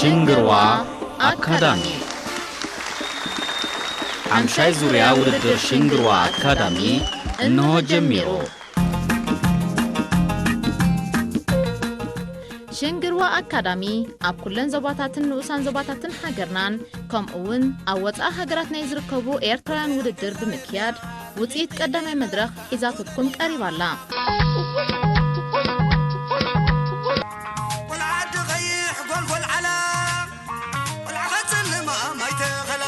ሽንግርዋ ኣካዳሚ። ሓምሻይ ዙርያ ውድድር ሽንግርዋ ኣካዳሚ እንሆ ጀሚሩ። ሽንግርዋ ኣካዳሚ ኣብ ኩለን ዞባታትን ንኡሳን ዞባታትን ሃገርናን፣ ከምኡ እውን ኣብ ወጻኢ ሃገራት ናይ ዝርከቡ ኤርትራውያን ውድድር ብምክያድ፣ ውጽኢት ቀዳማይ መድረኽ ሒዛትኩም ቀሪባ ኣላ። ቆልዓ ዓዲ ቐይሕ ጎልጎል ዓላ፣ ቆልዓ ኸጽልማ ማይ ተኸላ።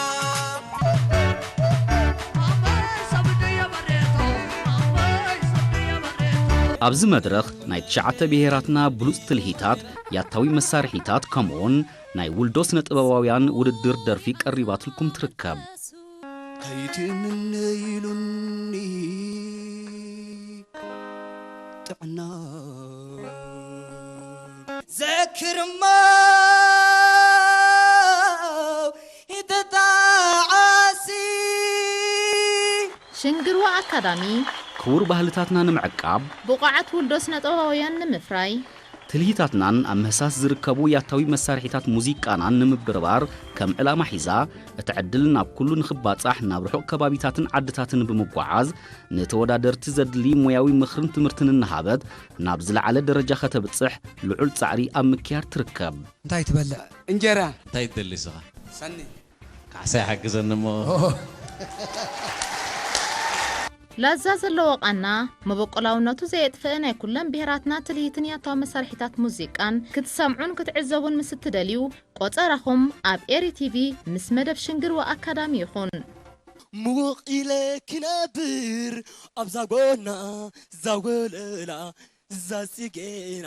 ኣብዚ መድረኽ ናይ ትሽዓተ ብሄራትና ብሉጽ ትልሂታት፣ ያታዊ መሳርሒታት፣ ከምኡውን ናይ ውልዶ ስነ ጥበባውያን ውድድር ደርፊ ቀሪባትልኩም ትርከብ። ከይትምነይሉኒ ጥዕና። ዘክርሞ ይተጣዓሲ። ሽንግርዋ ኣካዳሚ ክቡር ባህልታትና ንምዕቃብ፣ ብቑዓት ውልዶ ስነ ጥበባውያን ንምፍራይ፣ ትልሂታትናን ኣብ ምህሳስ ዝርከቡ ያታዊ መሳርሒታት ሙዚቃናን ንምብርባር ከም ዕላማ ሒዛ፣ እቲ ዕድል ናብ ኩሉ ንኽባጻሕ ናብ ርሑቕ ከባቢታትን ዓድታትን ብምጓዓዝ፣ ንተወዳደርቲ ዘድሊ ሞያዊ ምኽርን ትምህርትን እናሃበት፣ ናብ ዝለዓለ ደረጃ ከተብጽሕ ልዑል ጻዕሪ ኣብ ምክያድ ትርከብ። እንታይ ትበልዕ? እንጀራ። እንታይ ትደሊ ንስኻ? ሰኒ። ካሕሳ ይሓግዘኒ እሞ። ላዛ ዘለዎ ቃና፣ መበቆላውነቱ ዘየጥፍእ ናይ ኩለን ብሄራትና ትልሂትን ያታዊ መሳርሒታት ሙዚቃን ክትሰምዑን ክትዕዘቡን ምስ እትደልዩ፣ ቆጸራኹም ኣብ ኤሪ ቲቪ ምስ መደብ ሽንግርዋ ኣካዳሚ ይኹን። ምውቕ ኢለ ክነብር ኣብዛ ጎና፣ እዛ ወለላ፣ እዛ ጽጌና።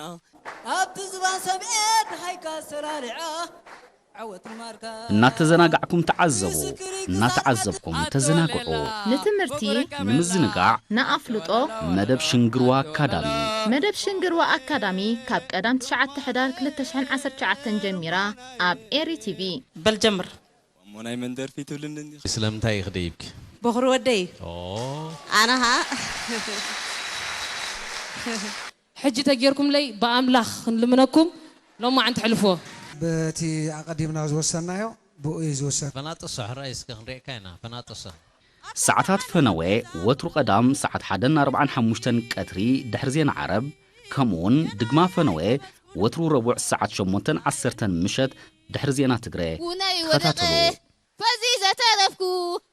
ኣብቲ ዝባን ሰብኤ ደሃይካ ሰላሊዓ፣ ዓወት ንማርካ። እናተዘናጋዕኩም ተዓዘቡ፣ እናተዓዘብኩም ተዘናግዑ። ንትምህርቲ፣ ንምዝንጋዕ፣ ንኣፍልጦ፣ መደብ ሽንግርዋ ኣካዳሚ። መደብ ሽንግርዋ ኣካዳሚ ካብ ቀዳም ትሽዓተ ሕዳር ክልተ ሽሕን ዓሰርተ ትሽዓተን ጀሚራ ኣብ ኤሪ ቲቪ። በል ጀምር። እሞ ናይ መን ደርፊ ትብልኒ እንዲኺ? ስለምንታይ ኢኺ ደይብኪ? በኹሪ ወደይ። ኦ። ኣነኻ። ሕጂ ተጌርኩምለይ ብኣምላኽ ክንልምነኩም ሎማዓንቲ ሕልፍዎ። በቲ ኣቐዲምና ዝወሰንናዮ ብኡ እዩ ዝውሰን። ፈናጥሶ ሕራይ እስከ ክንሪኤካ ኢና። ፈናጥሶ። ሰዓታት ፈነወ ወትሩ ቀዳም ሰዓት ሓደን ኣርብዓን ሓሙሽተን ቀትሪ ድሕሪ ዜና ዓረብ፣ ከምኡውን ድግማ ፈነወ ወትሩ ረቡዕ ሰዓት ሸሞንተን ዓሰርተን ምሸት ድሕሪ ዜና ትግረ ውነይ ወደቐ ተኸታተሉ። ፈዚዘ ተረፍኩ፣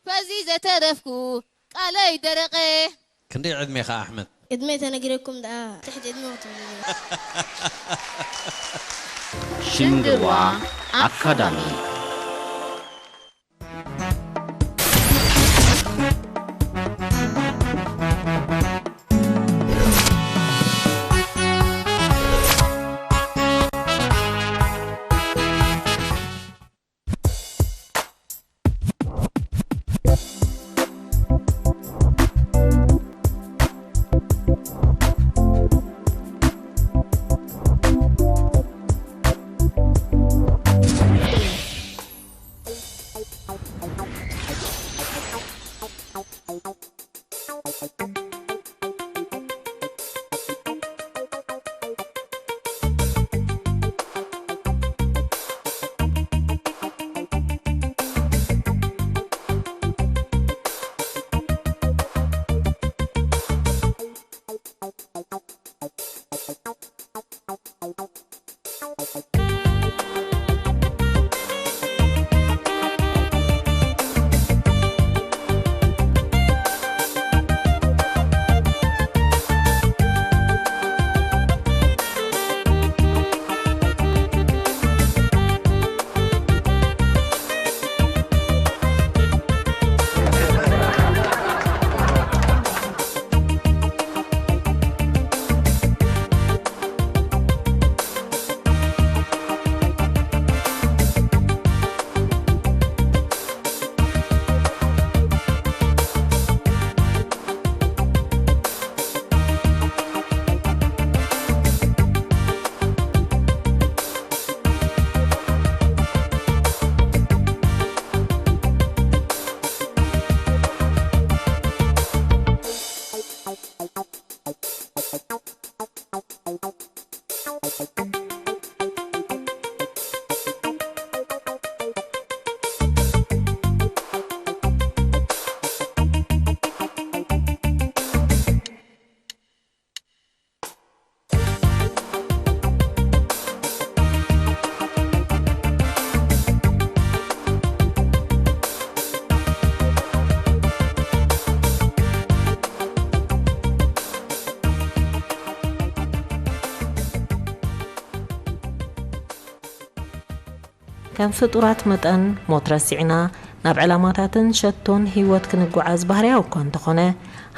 ፈዚዘ ተረፍኩ፣ ቃለይ ደረቐ። ክንደይ ዕድሜኻ ኣሕመድ? ዕድመይ ተነጊረኩም ደኣ ትሕቲ ዕድመ ክትብሉ። ሽንግርዋ ኣካዳሚ። ከም ፍጡራት መጠን፣ ሞት ረሲዕና ናብ ዕላማታትን ሸቶን ህይወት ክንጓዓዝ ባህርያዊ እኳ እንተኾነ፣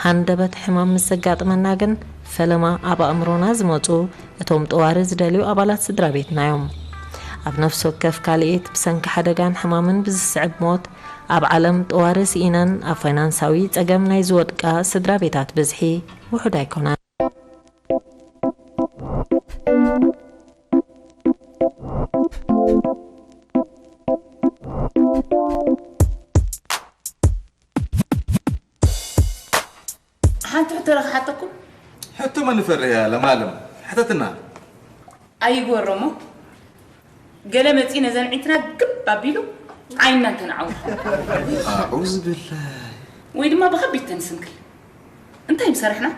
ሃንደበት ሕማም ምስ ዘጋጥመና ግን፣ ፈለማ ኣብ ኣእምሮና ዝመጹ እቶም ጠዋሪ ዝደልዩ ኣባላት ስድራ ቤትና እዮም። ኣብ ነፍሲ ወከፍ ካልኢት፣ ብሰንኪ ሓደጋን ሕማምን ብዝስዕብ ሞት፣ ኣብ ዓለም ጠዋሪ ስኢነን ኣብ ፋይናንሳዊ ጸገም ናይ ዝወድቃ ስድራ ቤታት ብዝሒ ውሑድ ኣይኮነን። ሓንቲ ሕቶ ዶ ክሓተኩም? ሕቶ መን ፈርህ እያ ለማለም? ሕተትና። ኣይግበሮሞ። ገለ መጺ ነዘን ዒንትና ግብ ኣቢሉ ዓይንና እንተንዓው። ኣዑዝ ብላህ። ወይ ድማ ብኸቢድ ተንስንክል። እንታይ ምሰራሕና?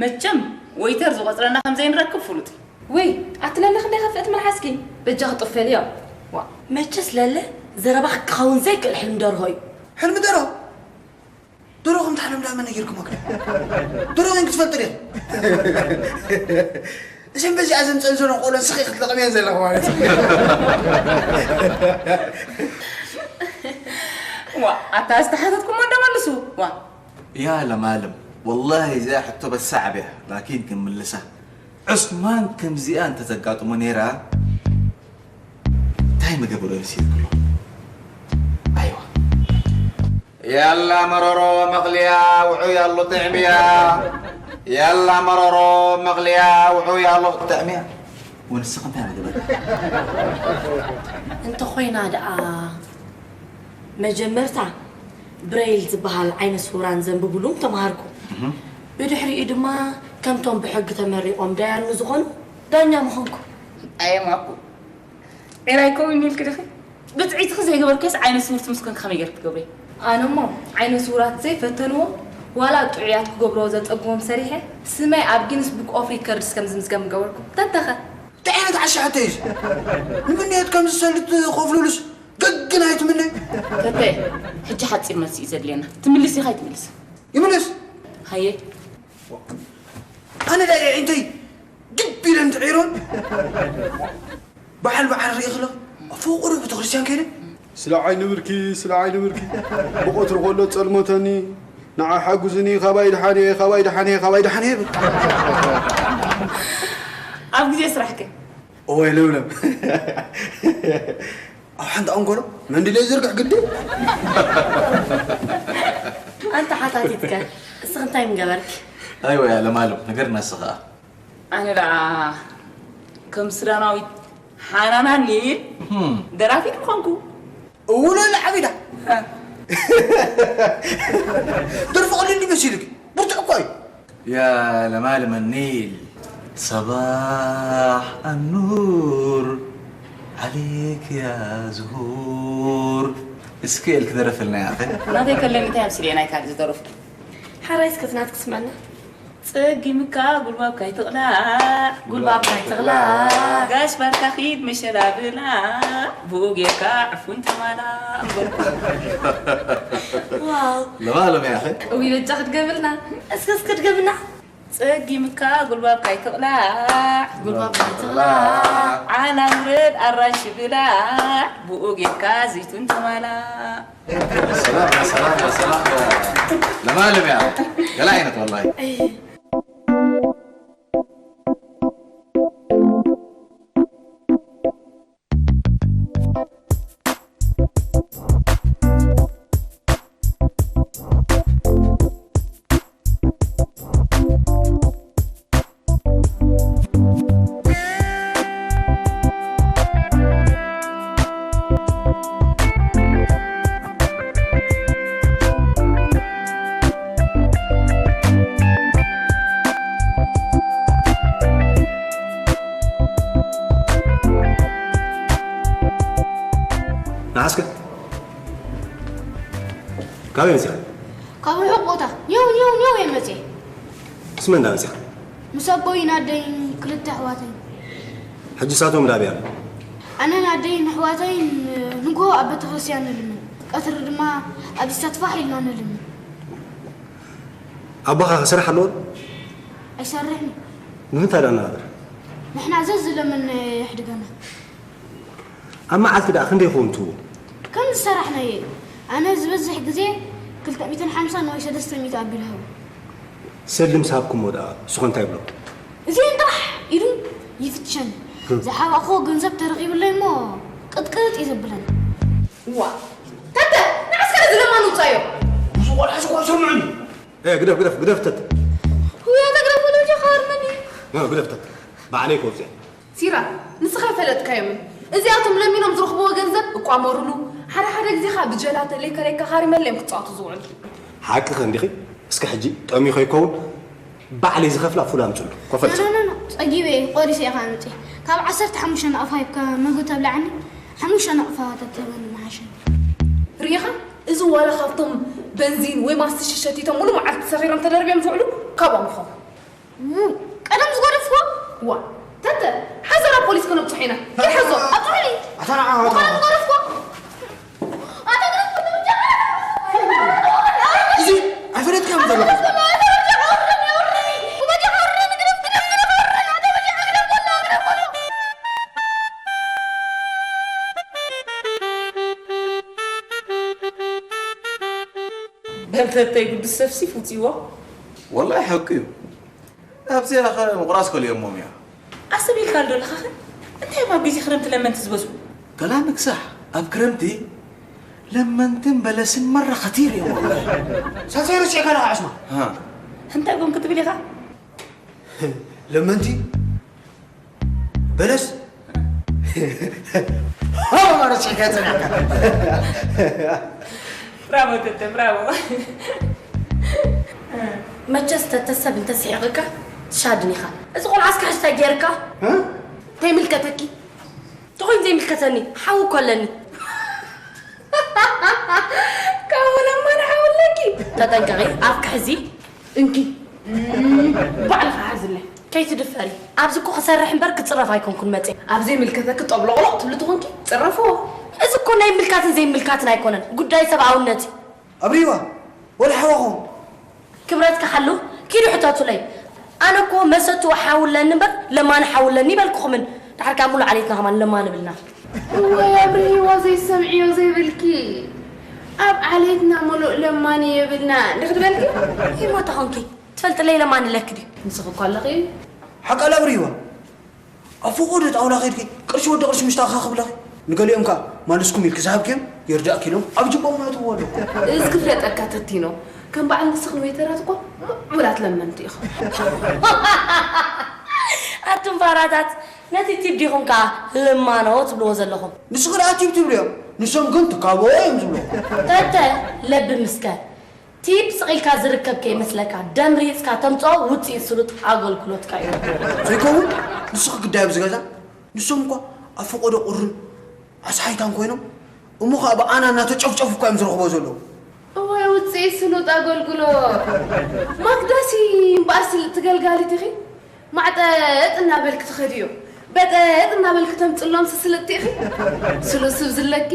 መቸም ወይተር ዝቆጽረና ከም ዘይንረክብ ፍሉጥ እዩ። ወይ፣ ኣቲ ለለ ክንደይ ከፍእት መልሓስኪ? በጃኺ ጡፍ በልዮ። ዋ። መቸስ ለለ ዘረባኺ ክኸውን ዘይክእል ሕልሚ ደርሆ እዩ። ሕልሚ ደርሆ? ደርሆ ከም ትሓልም ዳኣ መን ነጊርኩሞ ግን? ደርሆ ግን ክትፈልጢ ዲኺ? እዘን በዚኣ ዘምፀን ዘሎ ቆሎ ስኺ ክትለቕምየን ዘለኹ ማለት እዩ። ዋ፣ ኣታ ዝተሓተትኩሞ እንዶ መልሱ። ዋ። ያ ለማለም፣ ወላሂ እዚኣ ሕቶ በሳዕ እያ፣ ላኪን ክንምልሳ። ዑስማን ከምዚኣ እንተተጋጥሞ ነይራ፣ እንታይ ምገበሮ መሲልክሎ? ኣይዋ። ያላ መረሮ መኽልያ ውዑይ ኣሎ ጥዕምያ። ያላ መረሮ መኽልያ ውዑይ ኣሎ ጥዕምያ። ወንስኺ እንታይ ምገበርኪ? እንተኾይና ደኣ፣ መጀመርታ ብሬይል ዝበሃል ዓይነ ስውራን ዘንብብሉም ተምሃርኩ። እህ። ብድሕሪኡ ድማ ከምቶም ብሕጊ ተመሪቖም ዳያኑ ዝኾኑ ዳኛ ምኾንኩ። ኣየማኩ። ዒራይ ከውን ኢልኪ ዲኺ? ብጽዒትኺ ዘይገበርክዮስ ዓይነ ስውርቲ ምስ ኮንኪ ከመይ ገይርኪ ትገብሪ? ኣነሞ ዓይነ ስውራት ዘይፈተንዎ ዋላ ጥዑያት ክገብርዎ ዘጸግሞም ሰሪሐ ስመይ ኣብ ጊንስ ቡክ ኦፍ ሪከርድስ ከም ዝምዝገብ ምገበርኩ። ተተኸ? እንታይ ዓይነት ዓሻ ሕቶ እዩ እዚ? ንምንየት ከም ዝሰልጥ ክኸፍሉሉስ ገግን ኣይትምነይ። ተተ፣ ሕጂ ሓጺር መልሲ እዩ ዘድልየና። ትምልስ ኢኻ ኣይትምልስ? ይምልስ። ሃየ። ኣነ ዳኣ እንታይ ግብ ኢለ እንትዕይሮን በዓል በዓል ርኢ ከለኹ ፈቑሩ ቤተክርስትያን ከይደ። ስለ ዓይኒ ብርኪ፣ ስለ ዓይኒ ብርኪ፣ ብቐትሪ ከሎ ጸልመተኒ፣ ንዓ ሓጉዝኒ፣ ካባይ ደሓን እየ፣ ካባይ ደሓን እየ፣ ካባይ ደሓን እየ ይብል። ኣብ ግዜ ስራሕከ? እዋይ ለምለም። ኣብ ሓንቲ ኣንጎሎ መንድለ ይዝርግሕ ግዲ። ኣንታ ሓታቲትከ፣ እስኺ እንታይ ምገበርኪ? ኣይወ፣ ያ ለማለም፣ ንገርና እስኺ ኸኣ። ኣነ ደኣ ከም ሱዳናዊት ሓናና ኒል እም። ደራፊት ምኾንኩ። እውነ ለዓቢዳ። እ። ደርፊ ቀሊል ድዩ መሲልኪ? ብርቱዕ እኮ እዩ። يا لمالم النيل، صباح النور عليك يا زهور. እስኪ ኢልኪ ደርፍልና ያኸ። ናተይ ከለኒ እንታይ ኣምሲለ እየ ናይ ካልእ ዝደረፍኩ? ሓራይ እስከ ናትኪ ስምዐና። ጸጊምካ ጉልባብ ካይትቕላዕ፣ ጉልባብ ካይትቕላዕ። ጋሽ ባርካ ኺድ መሸላ ብላዕ፣ ብኡ ጌርካ ዕፉን ተማላእ እምበልኩ። ዋው። ለባሎም ያኸ። እዊ በጃ ክትገብርና። እስከ እስከ ድገምና። ጸጊምካ ጉልባብ ካይትቕላዕ፣ ጉልባብ ካይትቕላዕ። ዓላ ውረድ ኣራንሺ ብላዕ፣ ብኡ ጌርካ ዘይቱን ተማላእ። ሰላም፣ ሰላም፣ ሰላም። ለማለም ያ። ገለ ዓይነት ወላሂ። ንዓስከ? ካበይ መጺኻ? ካብ ርሑቕ ቦታ ኔው ኔው ኔው እየ መጺኤ። ምስ መን ዳ መጺኻ? ምስ ኣቦይን ኣደይን ክልተ ኣሕዋተይን። ሕጂ ንሳቶም ዳ ኣበይ ኣለዉ? ኣነን ኣደይን ኣሕዋተይን ንግሆ ኣብ ቤተክርስትያን ንልምን፣ ቀትሪ ድማ ኣብ ስታድ ፋሕ ኢልና ንልምን። ኣቦኻ ክሰርሕ ኣለዎ ዶ? ኣይሰርሕን እዩ። ንምንታይ ዳ ንነብር? ንሕና ዘዝለመንናዮ የሕድገና። ኣብ መዓልቲ ደኣ ክንደይ ይኸውን ትህቡ? ከም ዝሰራሕናዮ እዩ። ኣነ ዝበዝሕ ግዜ ክልተ ሚእትን ሓምሳን ወይ ሰለስተ ሚእቲ ኣቢሉ ሃቡ። ሰልዲ ምስ ሃብኩሞ ደኣ ንስኹም እንታይ ይብሎ? እዚኤን ጥራሕ ኢሉ ይፍትሸኒ። ዝሓባእኽዎ ገንዘብ ተረኺቡለይ እሞ ቅጥቅጥ እዩ ዘብለኒ። ዋ ተተ ንዓስከ ነዚ ለማን ውፃዮ። ብዙ ቆልዓ ዝኮ ሰምዑኒ። ግደፍ ግደፍ ግደፍ ተተ። ውያ ተግረፍ ወለጆ ካርመኒ። ግደፍ ተተ። ባዕለይ ከውፅያ። ሲራክ ንስኻ ኣይፈለጥካዮምን። እዚኣቶም ለሚኖም ዝረኽብዎ ገንዘብ እቋመሩሉ፣ ሓደ ሓደ ግዜ ኸኣ ብጀላተ ለይከ ለይከ ሃሪመለ እዮም ክጻወቱ ዝውዕሉ። ሓቅኺ እንዲኺ። እስከ ሕጂ ጠምዩ ከይከውን ባዕለይ ዝኸፍላ ፉል ኣምጽሉ። ኮፈት። ኖ ኖ ኖ ጸጊበ እየ ቆሪሰ እየ ከኣ ኣምጽእ። ካብ ዓሰርተ ሓሙሽተ ናቕፋ ሂብካ መግቢ ተብልዓኒ ሓሙሽተ ናቕፋ ተትህበኒ ምሓሸኒ። ርኢኻ እዚ ዋላ ካብቶም በንዚን ወይ ማስትሽ ሸቲቶም ሙሉእ መዓልቲ ሰኺሮም ተደርብዮም ዝውዕሉ ካብኦም ይኸውን። ቀደም ዝጎደፍዎ ዋ ተተ ሓዞ ናብ ፖሊስ ከነብፅሖ ኢና ኪድ ሓዞ ኣብፅሑኒ ኣታ ንዓ ኣታ ዝጎደፍዎ እዚ ኣይፈለጥካዮም ዘለኹ በል ተተይ ጉዲ ሰፍሲፍ ውፅእዎ ወላሂ ሓቂ እዩ ኣብዚኣ ኸ ምቑራስ ከሊኦሞም እያ ኣሰብ ኢልካ ዶ ኣለኻኸ እንታይ እዮም ኣብ ግዜ ክረምቲ ለመንቲ ዝበዝሑ ከላምክሳሕ ኣብ ክረምቲ ለመንትን በለስን መራ ኸቲር እዮም ሳልሳይ ረሲዕካ ለኻ ዕስማ እንታይ ጎም ክትብል ኢኻ ለመንቲ በለስ ሃ ማለት ሽሕካ ጸኒሕካ ብራቮ ተተ ብራቮ መቸስ ተተሰብ እንተስሒቕካ ትሻድን ኢኻ እዚ ቆልዓ እስከ ሕስታይ ጌርካ እንታይ ምልከተኪ ተኾይን ዘይምልከተኒ ሓው እኮ ኣለኒ ካብኡ ለማን ሓው ኣለኪ ተጠንቀቒ ኣፍኪ ሕዚ እንኪ ባዕልኺ ሓዝለይ። ከይትድፈሪ። ኣብዚ እኮ ክሰርሕ እምበር ክጽረፍ ኣይኮንኩን መጽየ። ኣብ ዘይምልከተኪ ጦብሎቕሎቕ ትብሊ ተኾንኪ ጽረፍዎ። እዚ እኮ ናይ ምልካትን ዘይምልካትን ኣይኮነን፣ ጉዳይ ሰብኣውነት እዩ። ኣብርይዋ ወላ ሓዋኹም። ክብረትኪ ሓሉ፣ ኪዱ ሕተቱለይ። ኣነ እኮ መሰትኡ ሓው ኣለኒ እምበር ለማኒ ሓው ኣለኒ ኣይበልኩኹምን። ደሓር ከኣ ሙሉእ ዓሌትና ከማን ለማኒ ብልና። እዋይ ኣብርሂዋ ዘይሰምዕዮ ዘይብልኪ ኣብ ዓሌትና ሙሉእ ለማኒ የብልናን ድኺ ትበልኪ? ሂሞታ ኾንኪ ትፈልጥለይ ለማኒ ኣለኪ ድዩ? ንስኺ እኮ ኣለኺ። ሓቃል ኣብርሂዋ ኣብ ፈቖዶ ጣውላ ኸይድኪ ቅርሺ ወዲ ቅርሺ ምሽታኻ ክብለኺ ንገሊኦም ከኣ ማልስኩም ኢልኪ ዝሃብክዮም የርዳእኪ ኢሎም ኣብ ጅቦም መእትዎ ኣለኹ። እዚ ክፍለጠካ ተቲኖ ከም በዓል ንስኽን ዌይተራት እኮ ምዕቡላት ለመንቲ ኢኹም። ኣቱም ፋራታት ነቲ ቲፕ ዲኹም ከኣ ልማኖ ትብልዎ ዘለኹም። ንስኺ ደኣ ቲፕ ትብልዮም ንሶም ግን ትካቦ እዮም ዝብልዎ። ተተ ለቢ ምስከ ቲፕ ስቕ ኢልካ ዝርከብ ከይመስለካ ደም ርሂጽካ ተምጽኦ ውጽኢት ስሉጥ ኣገልግሎትካ እዩ። ዘይከውን ንስኺ ግዳይ ኣብዚ ገዛ ንሶም እኳ ኣብ ፈቐዶ ቁርን ኣስሓይታን ኮይኖም እሞ ኸኣ ብኣና እናተጨፍጨፉ እኳ እዮም ዝረኽቦ ዘለዉ። እዋይ ውጽኢት ስሉጥ ኣገልግሎት ማክዳሲ እምበኣር ስልጥቲ ገልጋሊት ኢኺ። ማዕጠጥ እናበልኪ ትኸድዮ በጠጥ እናበልኪ ተምፅሎም ስስልጥቲ ኢኺ ስሉስ ስብ ዝለኪ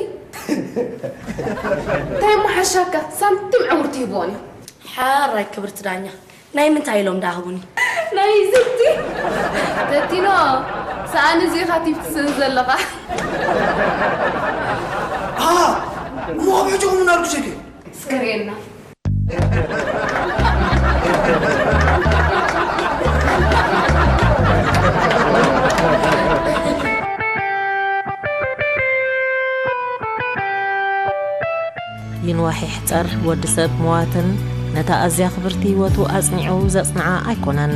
እንታይ እሞ ሓሻካ ሳንቲም ዕውርቲ ይህብኦን እዩ ሓራይ ክብርቲ ዳኛ ናይ ምንታይ ኢሎም ዳኣ ህቡኒ ናይ ዝቲ ተቲኖ ሰኣን እዚኻ ቲፕ ትስእን ዘለኻ እሞ ኣብ ሕጂ ቁምና ርኩሰይቲ እስከ ርኤና ይንዋሕ ይሕጸር ወዲ ሰብ ምዋትን ነታ ኣዝያ ክብርቲ ህይወቱ ኣጽኒዑ ዘጽንዓ ኣይኮነን።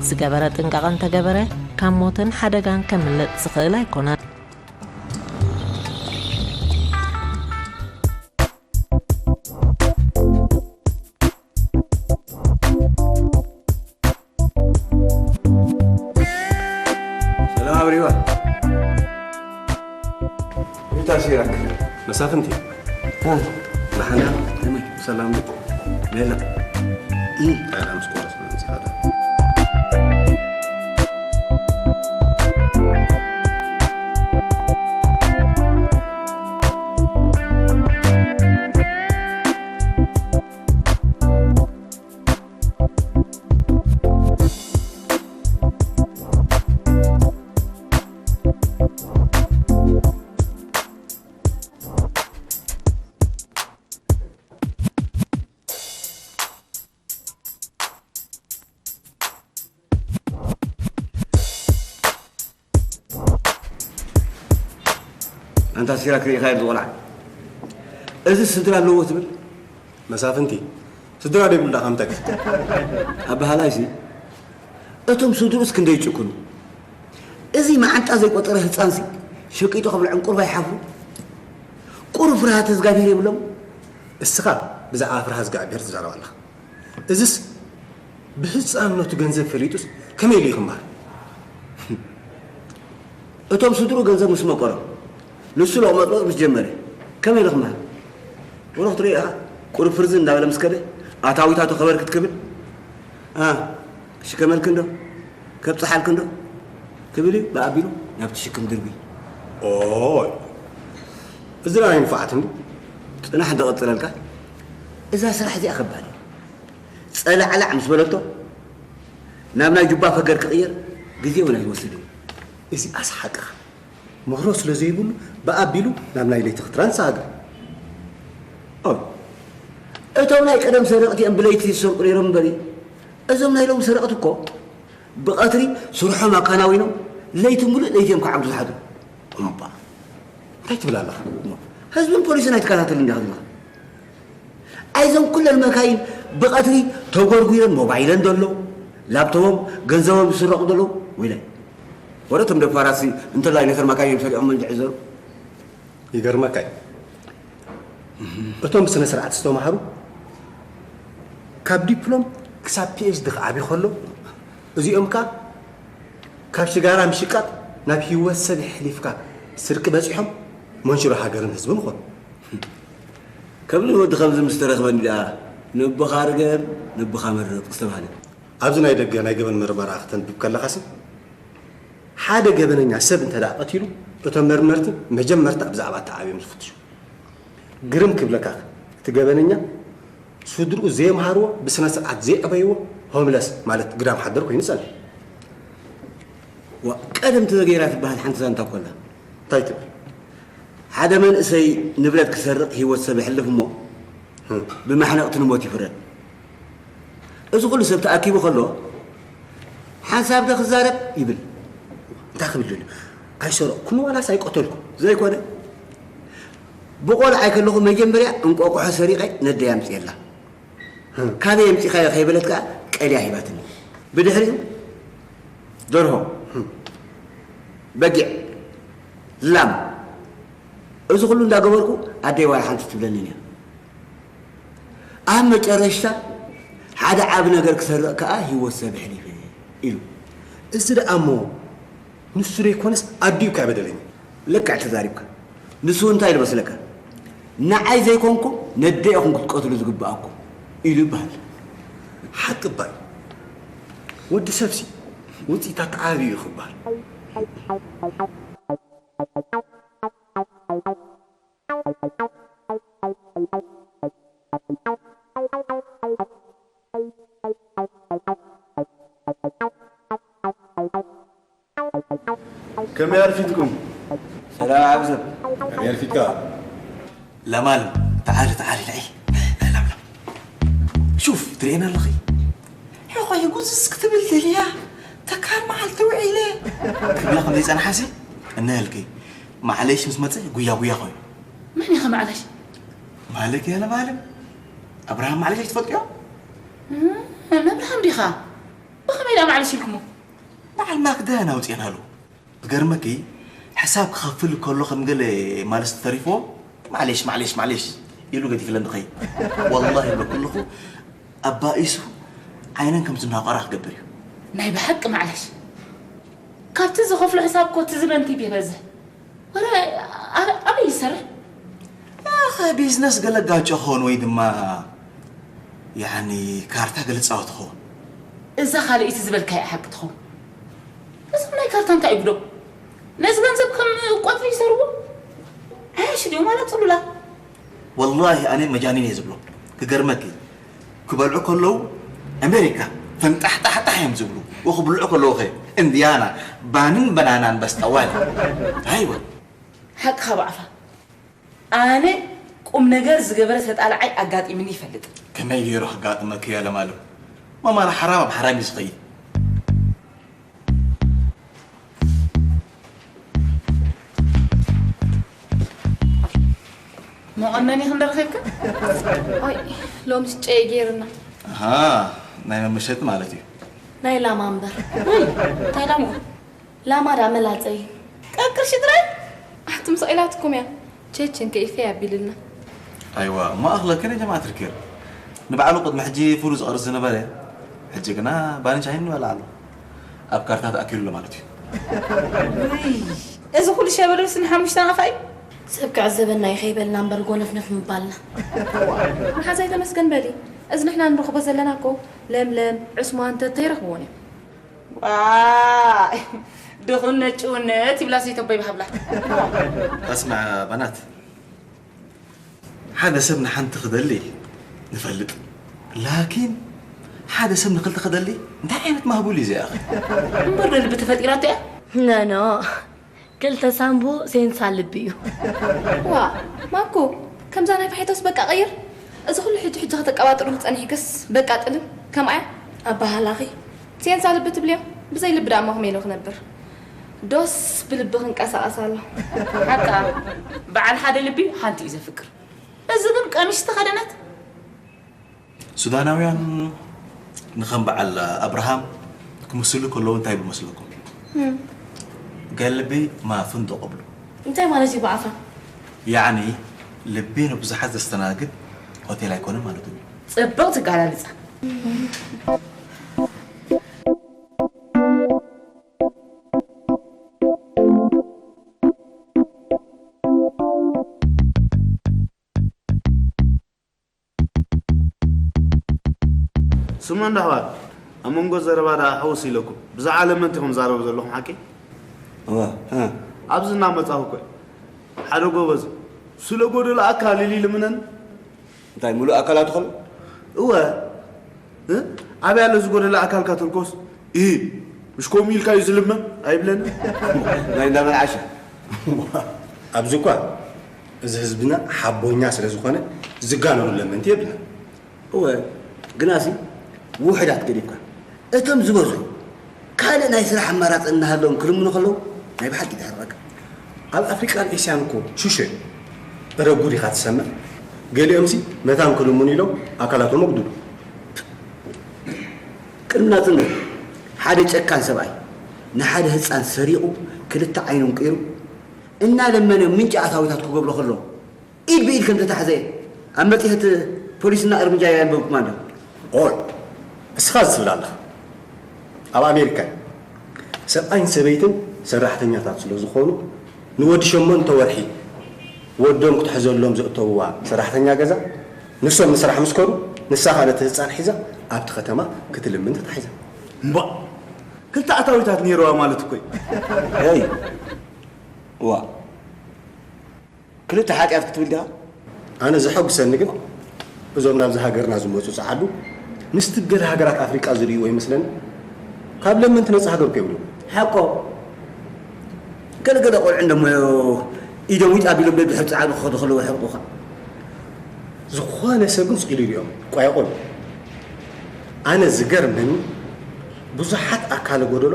ዝገበረ ጥንቃቐ እንተገበረ ካብ ሞትን ሓደጋን ከምልጥ ዝኽእል ኣይኮነን። ሰላም ኣብሪዋ ሪታ ሲራክ መሳፍንቲ ደሓና ሰላም ሌላ ጣላ ምስ ቆረስ ኣንታ ሲራክ ርኢኻዮ ዝቖልዓ? እዚ ስድራ ኣለዎ ትብል? መሳፍንቲ፣ ስድራ ደይብሉ ደኣ ከምታይ? ኣበሃላይሲ፣ እቶም ስድርኡስ ክንደይ ይጭክኑ። እዚ መዓንጣ ዘይቆጸረ ህጻንሲ ሸቂጡ ከብልዖም ቁሩብ ኣይሓፍሩ? ቁሩብ ፍርሃተ እግዚኣብሔር የብሎም? እስኻ ብዛዕባ ፍርሃ እግዚኣብሔር ትዛረብ ኣለኻ። እዝስ ብህፃንነቱ ገንዘብ ፈሊጡስ ከመይ ኢሉ ይኽምሃር? እቶም ስድርኡ ገንዘብ ምስ መቀሮም ንሱ ሎቕመጥመጥ ምስ ጀመረ ከመይ ኢሉ ክምሃር? ወሎ ክትሪኦ ኢኻ፣ ቁሩብ ፍርዚ እንዳበለ ምስ ከደ ኣታዊታቱ ከበርክት ክብል፣ ኣ፣ ክሽከመልክን ዶ? ከብጽሓልክን ዶ? ክብል እዩ ብኣቢሉ ናብቲ ሽክም ድርቢ። ኦይ፣ እዚ ደኣ ኣይንፋዓትን። ጽናሕ እንተቐጽለልካ፣ እዛ ስራሕ እዚኣ ከባድ እያ። ጸላዕላዕ ምስ በለቶ፣ ናብ ናይ ጁባ ፈገር ክቕየር ግዜ እውን ኣይወስድን እዩ። እዚ ኣስሓቅኻ። ምህሮ ስለ ዘይብሉ፣ ብኣቢሉ ናብ ናይ ለይቲ ክትራን ሰሃገ። ኦይ፣ እቶም ናይ ቀደም ሰረቕቲ እዮም ብለይቲ ዝሰርቁ ነይሮም እምበሪ፣ እዞም ናይ ሎሚ ሰረቕቲ እኮ ብቐትሪ ስርሖም ኣከናዊኖም፣ ለይቲ ሙሉእ ለይቲ እዮም ክዓብዱ ዝሓድሩ። እምባ። እንታይ ትብል ኣለኻ? ህዝብን ፖሊስን ኣይትከታተልን ዲኻ ዘለኻ? ኣይዞም ኩለን መካይን ብቐትሪ ተጎርጒረን ሞባይለን ዘሎ፣ ላፕቶቦም፣ ገንዘቦም ዝስረቑ ዘለዉ? ወይለይ። ወረ እቶም ደፋራትሲ እንተላይ ነተን መካይን ሰሪቖም መንድዒ ዘሩ? ይገርመካ እዩ። እቶም ብስነ ስርዓት ዝተማሃሩ ካብ ዲፕሎም ክሳብ ፒ ኤች ዲ ክዓብዩ ከሎ፣ እዚኦም ከኣ ካብ ሽጋራ ምሽቃጥ ናብ ህይወት ሰብ የሕሊፍካ ስርቂ በጺሖም መንሽሮ ሃገርን ህዝብን ኾኑ። ከምዚ ወዲ ከምዚ ምስ ተረኽበኒ ደኣ ንቦኻ ርገም ንቦኻ መርቕ ዝተባህለ። ኣብዚ ናይ ደገ ናይ ገበን ምርመራ ክተንብብ ከለኻሲ፣ ሓደ ገበነኛ ሰብ እንተ ደኣ ቀቲሉ፣ እቶም መርመርቲ መጀመርታ ብዛዕባ እቲ ዓብዮም ዝፍትሹ። ግርም ክብለካ፣ እቲ ገበነኛ ስድርኡ ዘይምሃርዎ፣ ብስነ ስርዓት ዘይዕበይዎ፣ ሆምለስ ማለት ግዳም ሓደር ኮይኑ ጸንሑ። ዋ፣ ቀደም ተዘገይራ ትበሃል ሓንቲ ዛንታ እኮ ኣላ። እንታይ ትብል? ሓደ መንእሰይ ንብረት ክሰርቕ ህይወት ሰብ የሕልፍ እሞ፣ ብማሕነቕቲ ንሞት ይፍረድ። እዚ ኩሉ ሰብ ተኣኪቡ ከሎ፣ ሓንሳብ ዶ ክዛረብ ይብል። እንታይ ክብል ደልዩ? ኣይሰረቕኩን ዋላስ ኣይቀተልኩ? ዘይኮነ። ብቆልዓ ከለኹ መጀመርያ እንቋቑሖ ሰሪቐ ነደይ ኣምፅኤላ። ካበይ ኣምፂኻዮ ከይበለት ከኣ ቀልያ ሂባትኒ። ብድሕሪኡ ደርሆ፣ በጊዕ፣ ላም፣ እዚ ኩሉ እንዳገበርኩ ኣደይ ዋላ ሓንቲ ትብለንን እያ። ኣብ መጨረሽታ ሓደ ዓቢ ነገር ክሰርቕ ከኣ ህይወት ሰብ ኣሕሊፈ ኢሉ። እዚ ደኣ እሞ ንሱ ዘይኮነስ ኣዲኡ እኮ እያ በደለኛ። ልክዕ ተዛሪብካ። ንሱ እንታይ ኢሉ መስለካ? ንዓይ ዘይኮንኩም ነደይ ኢኹም ክትቀትሉ ዝግብኣኩም ኢሉ ይበሃል። ሓቂ እባ እዩ። ወዲ ሰብሲ ውፅኢት ኣተዓባቢኡ እዩ ክበሃል። ከመይ ኣርፊድኩም? ሰላም ዓቢ ሰብ። ከመይ ኣርፊድካ? ለማለም፣ ተዓሊ፣ ተዓሊ፣ ንዒ። ለምለም። ሹፍ፣ ትርእየና ኣለኺ? ሕቆይ፣ ጉዝዝ ክትብል ደልያ። ተካል መዓልቲ ውዒለ። ክብላ ከም ዘይጸንሓሲ? እነሀልኪ። ማዕለይሽ ምስ መጸ ጉያ ጉያ ኮይኑ። መን ኢኻ ማዕለሽ? ማለክ እያ ለማለም። ኣብርሃም ማዕለሽ ኣይትፈልጥዮ? እም፣ እብራሃም ዲኻ? ብኸመይ ደኣ ማዕለሽ ኢልኩሞ? በዓል ማክዳ ኢና ኣውጺእናሉ። ዝገርመኪ፣ ሕሳብ ክኸፍል ከሎ ከም ገለ ማለስ ተሪፍዎ፣ "ማዕሌሽ፣ ማዕሌሽ፣ ማዕሌሽ" ኢሉ ገዲፍለን ዝኸይድ። ወላሂ ይብለኩ ኣለኹ፣ ኣባኢሱ ዓይነን ከም ዝናቆራ ክገብር እዩ። ናይ ብሓቂ ማዕሌሽ፣ ካብቲ ዝኸፍሎ ሕሳብ እኮ እቲ ዝበንቲብ ይበዝሕ። ወረ፣ ኣበ-፣ ኣበይ ይሰርሕ? ኣኸ ቢዝነስ ገለ ጋጮ ኾን ወይ ድማ፣ ያኒ፣ ካርታ ገለ ጻወት ኾን። እዛ ካልኣይቲ ዝበልካያ ሓቂ ትኸውን። እዞም ናይ ካርታ እንታይ ይጉዶም? ነዚ ገንዘብ ከም ቆጽሊ ይሰርዎ? ዓያሽ ድዮም ዋላ ጽሉላት? ወላሂ ኣነ መጃኒን እየ ዝብሎ። ክገርመኪ፣ ክበልዑ ከለዉ ኣሜሪካ ፈንጣሕጣሕጣሕ እዮም ዝብሉ። ወክብልዑ ከለዉ ኸ እንዲያና ባንን በናናን በስጠዋል። ኣይወ። ሓቅኻ ባዕፋ። ኣነ ቁም ነገር ዝገበረ ተጣላዓይ ኣጋጢምኒ ይፈልጥ። ከመይ ገይሩ ክጋጥመኪ እያ ለማለም? ማማና ሓራም ኣብ ሓራም እዩ ዝኸይድ። መቐመኒ ክንደረኸብካ? ኦይ፣ ሎምስ ጨይ ገይርና። ኣሃ፣ ናይ መመሸጢ ማለት እዩ። ናይ ላማ እምበር። እንታይ ላማ? ላማ ዳ መላጸይ። ቀቅርሺ ጥራይ? ኣቱም ሰቒላትኩም እያ። ቸችን ከይፈ ያቢልና። ኣይዋ፣ እሞ ኣኽለክን ጀማዓት ርኬር። ንባዕሉ ቅድሚ ሕጂ ፍሉ ዝቐርስ ዝነበረ፣ ሕጂ ግና ባኒ ቻይን ይበልዕ ኣሎ። ኣብ ካርታ ተኣኪሉ ኣሎ ማለት እዩ። ውይ፣ እዚ ኩሉ ሸበለብስ ንሓሙሽተ ናፋይ? ሰብ ክዕዘበና እዩ ከይበልና እምበር ጎነፍነፍ ምባልና። መሓዛይ ተመስገን በሊ። እዚ ንሕና ንረኽቦ ዘለና እኮ ለምለም፣ ዑስማን ተተይረኽብዎን እዮም። ዋይ፣ ድኽነት ጭውነት ይብላ ሰይተቦይ ብሃብላ። ኣስማዕ ባናት፣ ሓደ ሰብ ንሓንቲ ክደሊ ንፈልጥ፣ ላኪን ሓደ ሰብ ንክልተ ክደሊ እንታይ ዓይነት ማህቡል እዩ እዚኣ? እምበር ዶ ልቢ ተፈጢራቶ እያ? ነኖ፣ ክልተ ሳምቡ ሴንሳ ልቢ እዩ። ዋ፣ ማኮ፣ ከምዛ ናይ ፋሒቶስ በቃ ቀይር። እዚ ኩሉ ሕጂ ሕጂ ከተቀባጥሩ ትጸኒሕክስ በቃ ጥልም ከምኣ እያ። ኣባሃላኺ። ሴንሳ ልቢ ትብልዮ? ብዘይ ልቢ ደኣ እሞ ከመይ ኢሉ ክነብር? ዶስ ብልቢ ክንቀሳቐስ ኣሎ። ሓቃ፣ በዓል ሓደ ልቢ ሓንቲ እዩ ዘፍቅር። እዚ ግን ቀሚሽ ዝተኸደነት? ሱዳናውያን ንኸም በዓል ኣብርሃም ክምስሉ ከለዉ እንታይ ብመስለኩም? እም። ገል ልቢ ማ ፍንዶ ቅብሉ። እንታይ ማለት እዩ ብዓፋ? ያዕኒ ልቢ ንብዙሓት ዘስተናግድ ሆቴል ኣይኮነን ማለት እዩ። ጽብቕቲ ኣገላልጻ። ስሙ እንዳ ኣሕዋት፣ ኣብ መንጎ ዘረባ ደኣ ሕውስ ኢለኩም። ብዛዕባ ለመንቲ ኢኹም ትዛረቡ ዘለኹም ሓቂ? እወ፣ እ። ኣብዚ እናመጻኹ እኮ ሓደ ጎበዝ ስለ ጎደሎ ኣካል ኢሉ ይልምነኒ። እንታይ፣ ሙሉእ ኣካላቱ ከሎ? እወ። እ? ኣበይ ኣሎ ዝጎደለ ኣካልካ ተልኮስ? ኢ፣ ምሽ ከምኡ ኢልካ እዩ ዝልመን? ኣይብለኒ። ናይ እንዳመን ዓሻ። ኣብዚ እኳ እዚ ህዝብና ሓቦኛ ስለ ዝኾነ ዝጋነኑ ለመንቲ የብልና። እወ፣ ግናሲ ውሑዳት ገዲፍካ፣ እቶም ዝበዝሑ ካልእ ናይ ስራሕ ኣማራጺ እናሃለዎም ክልምኑ ከለዉ ናይ ብሓቂ ይድሕርበካ። ኣብ ኣፍሪቃን ኤስያን እኮ ሹሸ እረ ጉድ ኢኻ ትሰምዕ። ገሊኦምሲ መታን ክልምኑ ኢሎም ኣካላቶም ኣጉድሉ። ቅድሚ ናጽነት ሓደ ጨካን ሰብኣይ ንሓደ ህጻን ሰሪቑ ክልተ ዓይኑ እንቂሩ እናለመነ ምንጪ ኣታዊታት ክገብሮ ከሎ ኢድ ብኢድ ከም ዝተታሕዘ ኣብ መጽሔት ፖሊስና እርምጃ የንበብኩማ እንዶ። ኦይ፣ እስኻ ዝትብል ኣለኻ። ኣብ ኣሜሪካ ሰብኣይን ሰበይትን ሰራሕተኛታት ስለ ዝኾኑ ንወዲ ሸሞንተ ወርሒ ወዶም ክትሕዘሎም ዘእተውዋ ሰራሕተኛ ገዛ ንሶም ንስራሕ ምስ ከዱ ንሳ ኸኣ ነቲ ህጻን ሒዛ ኣብቲ ከተማ ክትልምን ተታሒዛ። እምባእ፣ ክልተ ኣታዊታት ነይርዋ ማለት እኮ እዩ። ሄይ፣ እዋ። ክልተ ሓጢኣት ክትብል ዲኻ? ኣነ ዘሐጉሰኒ ግን እዞም ናብዚ ሃገርና ዝመጹ ጸዓዱ ምስቲ ገለ ሃገራት ኣፍሪቃ ዝርእይዎ ይመስለኒ። ካብ ለመንቲ ነጻ ሃገር እኮ የብሉን። ሓቆ። ገለ ገለ ቆልዑ እንደሞ ኢዶም ዊጥ ኣቢሎም ደድሕሪ ጸዓዱ ክኸዱ ከለዉ የሕርቑኻ። ዝኾነ ሰብ ግን ስቕ ኢሉ ይሪኦም። ቆያቆል። ኣነ ዝገርመኒ ብዙሓት ኣካለ ጎደሎ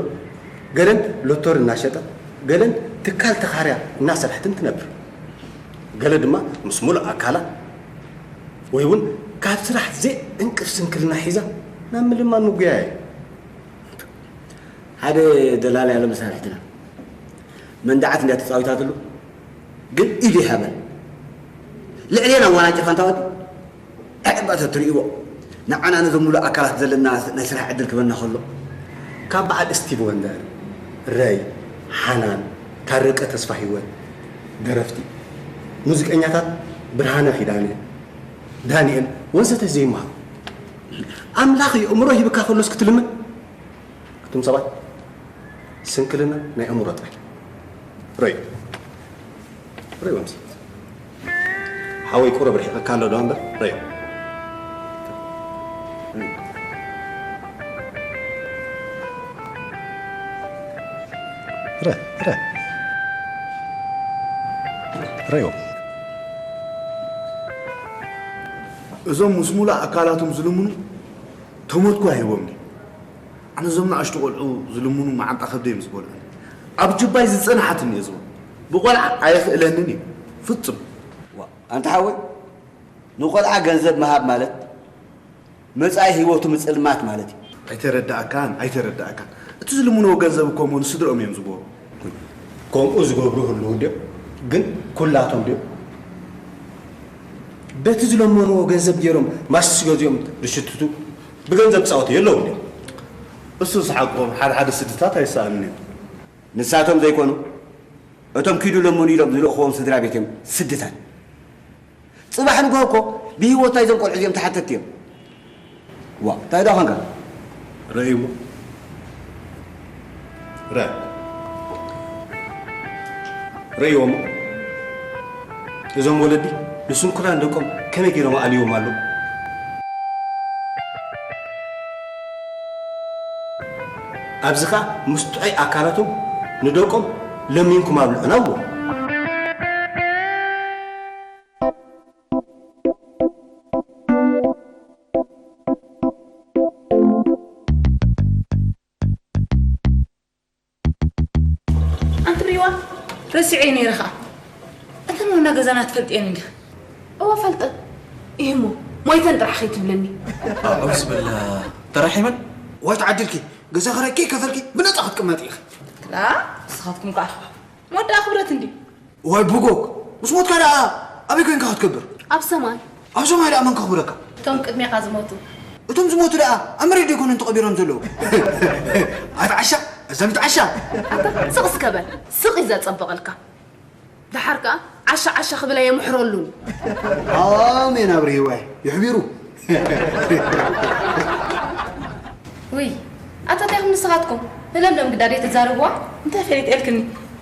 ገለን ሎቶሪ እናሸጠ ገለን ትካል ተኻርያ እናሰርሐትን ትነብር። ገለ ድማ ምስ ሙሉእ ኣካላ ወይ እውን ካብ ስራሕ ዘይዕንቅፍ ስንክልና ሒዛ ናብ ምልማን ምጉያያ እዩ። ሓደ ደላላይ ኣሎ መሳርሕትና መንደዓት እንድያ ተጻዊታትሉ ግን ኢዱ ይሃበን ልዕሌና ዋናጭፋ እንታወት ዕባ ተትርእይዎ ንዓና ነዞም ሙሉእ ኣካላት ዘለና ናይ ስራሕ ዕድል ክበና ከሎ ካብ በዓል ስቲቭ ወንደር፣ ረይ፣ ሓናን፣ ታረቀ ተስፋ ህይወት ደረፍቲ ሙዚቀኛታት ብርሃነ ኪዳነ፣ ዳንኤል ወዘተ ዘይመሃሩ ኣምላኽ የእምሮ ሂብካ ከሎስ ክትልምን ኣቱም ሰባት ስንክልና ናይ ኣእምሮ ጥራይ ረዩ ረዩ ኣምሲ ሓወይ ቁሩብ ርሒቕካ ኣሎ ዶ እምበር ረዩ ረ ረ ረዮ እዞም ምስ ሙሉእ ኣካላቶም ዝልምኑ ተመትኳ ሂቦም ድዩ? ኣነ እዞም ንኣሽቱ ቆልዑ ዝልምኑ መዓንጣ ከብደይ ምስ በልዑኒ ኣብ ጅባይ ዝጸንሓትኒ እየ ዝብል። ብቆልዓ ኣየኽእለንን እዩ ፍጹም። ዋ፣ ኣንታ ሓወይ፣ ንቆልዓ ገንዘብ ምሃብ ማለት መጻኢ ህይወቱ ምጽልማት ማለት እዩ። ኣይተረዳእካን፣ ኣይተረዳእካን። እቲ ዝልምንዎ ገንዘብ እኮ እሞ ንስድርኦም እዮም ዝገብሩ። ከምኡ ዝገብሩ ህልው እንድዮም፣ ግን ኩላቶም ድዮም? በቲ ዝለመንዎ ገንዘብ ገይሮም ማስትሽ ገዚኦም ዝሽትቱ ብገንዘብ ዝጻወቱ የለውን ድዮም? እሱ ዝሓቆም ሓደ ሓደ ስድታት ኣይሰኣንን እዮም። ንሳቶም ዘይኮኑ፣ እቶም ኪዱ ለምኑ ኢሎም ዝልእኽዎም ስድራ ቤት እዮም ስድታት። ጽባሕ ንግሆ እኮ ብህይወት ናይዞም ቆልዑ እዚኦም ተሓተትቲ እዮም። ዋ፣ እንታይ ደኣ ኾንካ? ርእይዎ። ረ-፣ ርእይዎም። እዞም ወለዲ ንስንኩላን ደቆም ከመይ ገይሮም ኣልዮም ኣለዉ? ኣብዚ ኸኣ ምስ ጥዑይ ኣካላቶም ንደቆም ለሚንኩም ኣብልዑና እዎ። ኣንቲ ሪዋ፣ ረሲዐ ነይረ ኸኣ። እተን ዋና ገዛና ትፈልጥየን እንዲኺ? እወ፣ ፈልጠን። ኢሂ እሞ፣ ሞይተን ጥራሕ ኸይትብለኒ። ኣዑዝ ብላ፣ ተራሒመን? ዋይ ተዓዲልኪ፣ ገዛ ኽራይ ከይከፈልኪ ብነጻ ክትቅመጢ ኢኺ። ላ፣ ንስኻትኩም ከኣ መወዳኣ ክብረት እንድዩ። ዋይ ብጎግ፣ ምስ ሞትካ ደኣ ኣበይ ኮይንካ ክትከብር? ኣብ ሰማይ። ኣብ ሰማይ ደኣ መን ከኽብረካ? እቶም ቅድሜኻ ዝሞቱ። እቶም ዝሞቱ ደኣ ኣብ መሬት ዶ ኣይኮኑን ተቐቢሮም ዘለዉ? ኣታ ዓሻ፣ ኣዛሚት ዓሻ። ኣታ ስቕ እስከ በል፣ ስቕ እዩ ዘጸብቐልካ። ደሓር ከኣ ዓሻ ዓሻ ክብል ኣየምሕረሉን። ኣሜን ኣብርሂዋይ፣ ይሕቢሩ። ውይ፣ ኣታ እንታይ ኢኹም ንስኻትኩም? ንለምለም ግዳ ደይ ትዛረብዋ? እንታይ ፈሊጠልክኒ?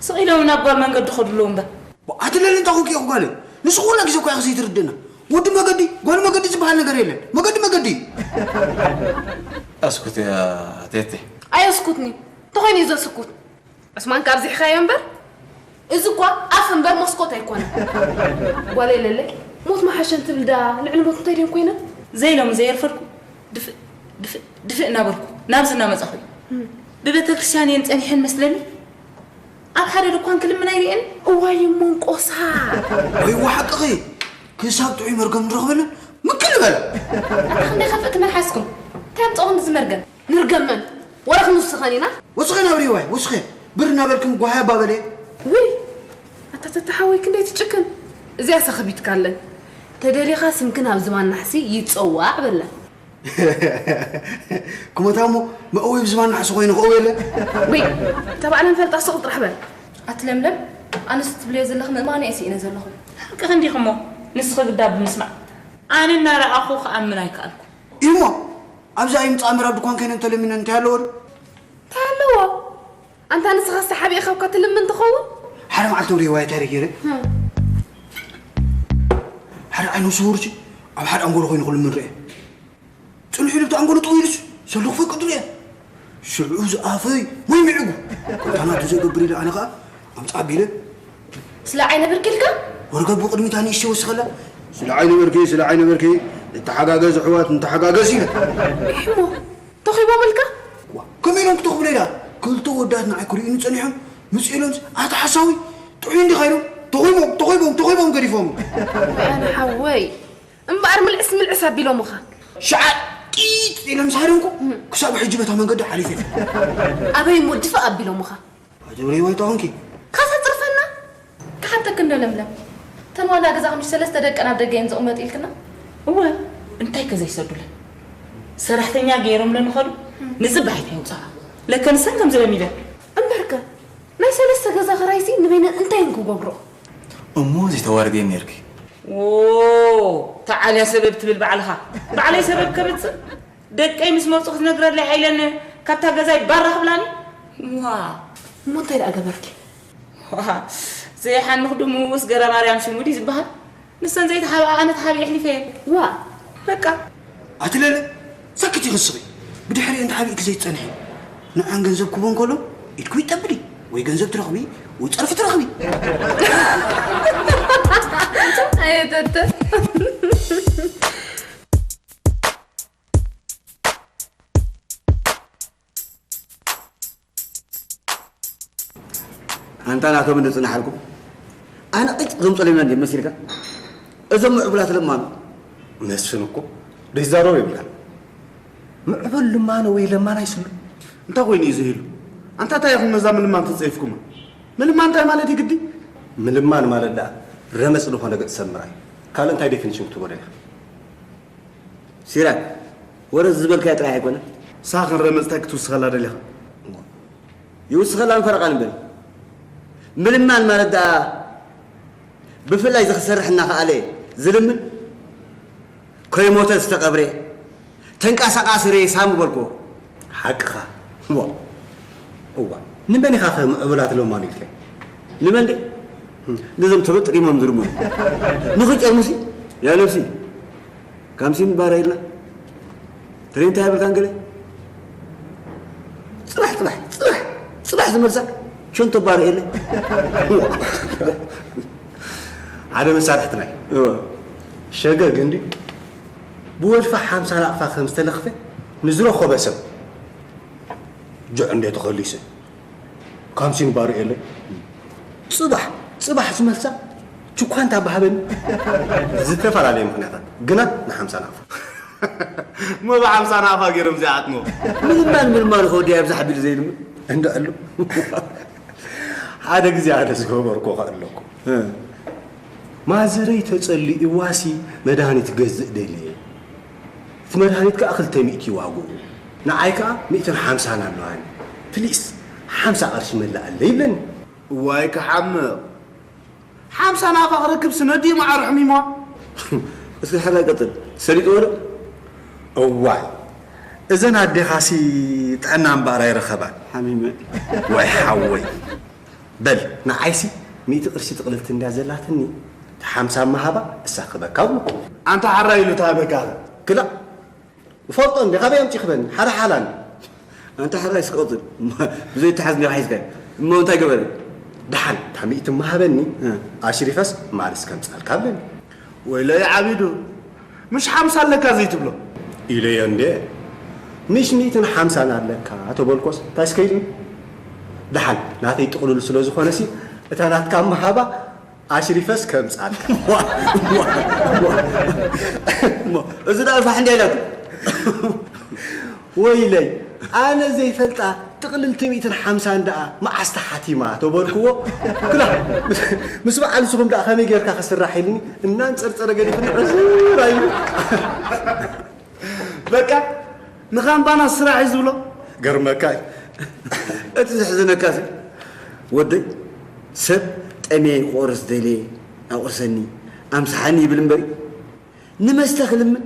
ስቕ ኢሎም ናብ ጓል መንገዲ ኸዱ ኣለዉ እምበር። ኣቲ ለሊ እንታይ ኮንኪ ኢኹ ጓለይ? ንሱ ኩላ ግዜ እኮ ኢኺ ዘይትርድእና። ወዲ መገዲ፣ ጓል መገዲ ዝበሃል ነገር የለን። መገዲ መገዲ እዩ። ኣስኩት እያ ቴቴ። ኣየስኩትኒ። እንተኾይኑ እዩ ዘስኩት። ዑስማን ካብ ዝሕኻዮ እምበር፣ እዚ እኳ ኣፍ እምበር መስኮት ኣይኮነን። ጓለይ ለለይ፣ ሞት መሓሸን ትብል ደኣ ልዕሊ ሞት እንታይ ድዮም ኮይና? ዘይሎም ዘየርፈድኩ ድፍእ ድፍእ ድፍእ እናበልኩ ናብዚ እናመጻኹ እዩ። ብቤተ ክርስቲያን እየን ጸኒሐን መስለኒ። ኣብ ሓደ ድኳን ክልምን ኣይርእየን። እዋይ እሞ እንቆሳ። ወይ ሓቅኺ፣ ክሳብ ጥዑይ መርገም ንረኽበለን ምክል በለ። ኣታ ክንደይ ከፍእቲ መልሓስኩም። እንታይ ኣምጽኦኹም እዚ መርገም? ንርገመን። ወረ ክንውስኸን ኢና። ወስኸ ናብ ሪዋይ፣ ወስኸ። ብር እናበልክም ጓሃይ ኣባበለ። ውይ፣ ኣታ ተተሓወይ ክንደይ ትጭክን። እዚኣ ሰኸቢትካለን። ተደሊኻ ስምክን ኣብ ዝባን ናሕሲ ይጸዋዕ በለን። ክሞታ እሞ መእወይ ብዝባን ናሕሲ ኮይኑ ክእው የለ። ወይ፣ ተባዕለን ፈልጣ ስቕ ጥራሕ በል። ኣቲ ለምለም፣ ኣነስ ትብልዮ ዘለኺ ምእማን እየ ስኢነ ዘለኹ። ሓቅኺ እንዲኺ እሞ፣ ንስኺ ግዳ ብምስማዕ፣ ኣነ እናረኣኹ ክኣምን ኣይከኣልኩ። እዩ እሞ፣ ኣብዛ ኣይምጻእ ምዕራብ ድኳን ከይነ እንተለሚነ እንታይ ኣለዎ? እንታይ ኣለዎ? ኣንታ ንስኻስ ተሓቢእኻ እኳ ትልምን ትኸውን? ሓደ መዓልቲ ኣብ ሪዋያ እንታይ ገይረ? እም። ሓደ ዓይኑ ስውር ሲ ኣብ ሓደ ኣንጎሎ ኮይኑ ክልምን ርአ። ጽንሑ ኢሉ እቲ ኣንጎሎ ጥው ኢሉስ ሰሉ ክፈቅድ ርአ። ሽዑ ዝኣፈይ ወይ ምዕጉ። ከምታ ናቱ ዘገብር ኢለ ኣነ ኸኣ ኣምጻ ኣቢለ። ስለ ዓይነ ብርኪ ኢልካ? ወርገቡ ቅድሚታ ንእሽተይ ወስኸላ። ስለ ዓይነ ብርኪ፣ ስለ ዓይነ ብርኪ፣ ንተሓጋገዝ ኣሕዋት፣ ንተሓጋገዝ ኢለ። እሞ ተኺቦም ኢልካ? ዋ፣ ከመይ ኢሎም ክተኽብለይ ደኣ? ክልተ ወዳት ንዓይ ክርእዩኒ ጸኒሖም፣ ምጽእ ኢሎምስ፣ ኣታ ሓሳዊ፣ ጥዑይ እንዲኻ ኢሎም፣ ተኾይቦም፣ ተኾይቦም፣ ተኾይቦም ገዲፎም። ኣነ ሓወይ፣ እምበኣር ምልዕስ ምልዕስ ኣቢሎምኻ። ሸዓ ጢጥ ኢሎም ዝሃደምኩ፣ ክሳብ ሕጂ በታ መንገዲ ሓሊፈ። ኣበይ እሞ ድፍእ ኣቢሎምኻ? ኣጀብረይ ዋይታ ኾንኪ። ካሳ ጽርፈና? ክሓተኪ እንዶ ለምለም። እተን ዋና ገዛኹም ሰለስተ ደቀን ኣብ ደገ እየን ዝቕመጥ ኢልክና? እወ፣ እንታይ ከ ዘይሰዱለን? ሰራሕተኛ ገይሮምለን ኸዱ፣ ንጽባሒት የውጽኣ። ለከ ንሰን ከም ዝለሚደን። እምበርከ፣ ናይ ሰለስተ ገዛ ኽራይሲ ንበይነን እንታይ እየን ክገብርኦ? እሞ ዘይተዋርድየን ነይርኪ። ዎ፣ ተዓልያ ሰበብ ትብል ባዕልኻ። ባዕለይ ሰበብ ከብጽእ? ደቀይ ምስ መጹ ክትነግረለይ ሓይለን ካብታ ገዛይ ባራ ክብላኒ? ዋ። እሞ እንታይ ደኣ ገበርኪ? ዋ፣ ዘይሓንኽ ድሙስ ገረ ማርያም ሽሙ ድዩ ዝበሃል? ንሰን ዘይተሓብኣ ኣነ ተሓቢኤ ኣሕሊፈየን። ዋ። በቃ። ኣቲ ለለ፣ ሰክቲ ኢኺ ስኺ። ብድሕሪኤን ተሓቢእኪ ዘይትጸንሒ። ንዐን ገንዘብ ክቦን ከሎ፣ ኢድኩ ይጠብዲ፣ ወይ ገንዘብ ትረኽቢ፣ ወይ ጸርፊ ትረኽቢ። ኣየተተ። ኣንታ ናቶም እንጽናሓልኩም፣ ኣነ ቅጭ ዘምጸለና እንደ መሲልካ? እዞም ምዕቡላት ለማኑ። መስፍን እኮ ዘይዛረብ የብልካን። ምዕቡል ልማኖ ወይ ለማን ኣይስሉ። እንታይ ኮይኑ እዩ ዝህሉ? ኣንታ እንታይ ኢኹም ነዛ ምልማን ተጸይፍኩማ? ምልማን እንታይ ማለት እዩ ግዲ? ምልማን ማለት ደኣ ረመጽ ዝኾነ ገጽ ሰብ ምርኣይ። ካልእ እንታይ ዴፊኒሽን ክትህቦ ደሊኻ? ሲራክ፣ ወረ ዝበልካዮ ጥራይ ኣይኮነን። ሳኽን ረመጽ እንታይ ክትውስኸላ ደሊኻ? ይውስኸላን ፈረቓን በል። ምልማን ማለት ደኣ ብፍላይ እዚ ክሰርሕ እናኸኣለ ዝልምን ከይሞተ ዝተቐብረ ተንቀሳቓሲ ሬሳ ምበልኩዎ። ሓቅኻ። እዋ፣ እዋ፣ ንመን ኢኻ ኸ ምዕቡላት ለማኑ ኢልካዮ? ንመን ድየ? ነዞም ተበጥሪሞም ዝልምኑ። ንኽጨርሙሲ? ያ ነብሲ፣ ካምሲን ባረ ኢልና። ትሬን እንታይ ይብልካን ገለ? ጽባሕ፣ ጽባሕ፣ ጽባሕ፣ ጽባሕ ዝመልሳ ቸንቶ ባረ የለ። ሓደ መሳርሕትና እዩ። እወ። ሸገግ እንዲ ብወልፊ ሓምሳ ናቕፋ ከም ዝተለኽፈ ንዝረኸበ ሰብ ጆዕ እንደ ተኸሊሰ ካምሲን ባሩ የለ። ጽባሕ፣ ጽባሕ ዝመልሳ ችኳንታ ባህበን። ዝተፈላለየ ምኽንያታት ግና ንሓምሳ ናቕፋ። እሞ ብሓምሳ ናቕፋ ገይሮም ዘይዓጥሞ። ምልማን ምልማን ኸወዲ ኣብዛ ሓቢር ዘይልምን። እንዳ ኣሉ። ሓደ ግዜ ኣነ ዝገበርኩ ከኣለኩ። እ። ማዘረይ ተጸሊእዋሲ መድሃኒት ገዝእ ደልየ። እቲ መድሃኒት ከኣ ክልተ ሚእቲ ዋግኡ። ንዓይ ከኣ ሚእትን ሓምሳን ኣለዋኒ። ፕሊስ፣ ሓምሳ ቅርሺ መላኣለይ ይብለኒ። እዋይ ክሓምቕ። ሓምሳ ናቕፋ ክረክብ ስነዲ ማዕረ ሕሚሞ። እስኪ ሕራይ ቀጽል። ሰሊጥዎ ዶ? እዋይ። እዘን ኣዴኻሲ ጥዕና እምበኣር ኣይረኸባን። ሓሚመ። ዋይ ሓወይ። በል፣ ንዓይሲ ሚእቲ ቅርሺ ጥቕልልቲ እንድያ ዘላትኒ፣ እቲ ሓምሳ መሃባ እሳ ክበካ ብልኩ። ኣንታ ሓራይ ኢሉ ተሃበካ። ክላእ። እፈልጦ እንዴ፣ ካበይ ኣምጺ ክበኒ? ሓደ ሓላል። ኣንታ ሕራይ ስቀጥል። ብዘይ ተሓዝ እንዴ ሒዝካ። እሞ እንታይ ገበረ? ደሓን፣ እታ ሚእቲ መሃበኒ፣ እ። ኣሽሪፈስ ማልስ ከምጻልካ ብለኒ። ወይለይ ዓቢዱ፣ ምሽ ሓምሳ ኣለካ ዘይትብሎ? ኢለዮ እንዴ። ምሽ ሚእትን ሓምሳን ኣለካ ተበልኮስ፣ እንታይ ስከይድኒ? ደሓን፣ ናተይ ጥቕሉል ስለ ዝኾነሲ፣ እታ ናትካ መሃባ ኣሽሪፈስ ከምጻልካ። እሞ፣ እዚ ደኣ ፋሕ እንዲያ ኢላቱ። ወይለይ፣ ኣነ ዘይፈልጣ ጥቕልልቲ ሚእትን ሓምሳን ደኣ መዓስ ተሓቲማ ተበልክዎ። ክላ፣ ምስ፣ ምስ በዓል ንስኹም ደኣ ከመይ ጌርካ ክስራሕ ኢልኒ፣ እናንጸርጸረ ገዲፍኒ ዕዝር ኣይሉ። በቃ፣ ንኻምባና ስራሕ እዩ ዝብሎ። ገርመካ እዩ። እቲ ዘሕዝነካሲ፣ ወደይ፣ ሰብ ጠምየ ክቆርስ ደልየ፣ ኣቑርሰኒ፣ ኣምስሓኒ ይብል እምበሪ፣ ንመስተ ክልምን።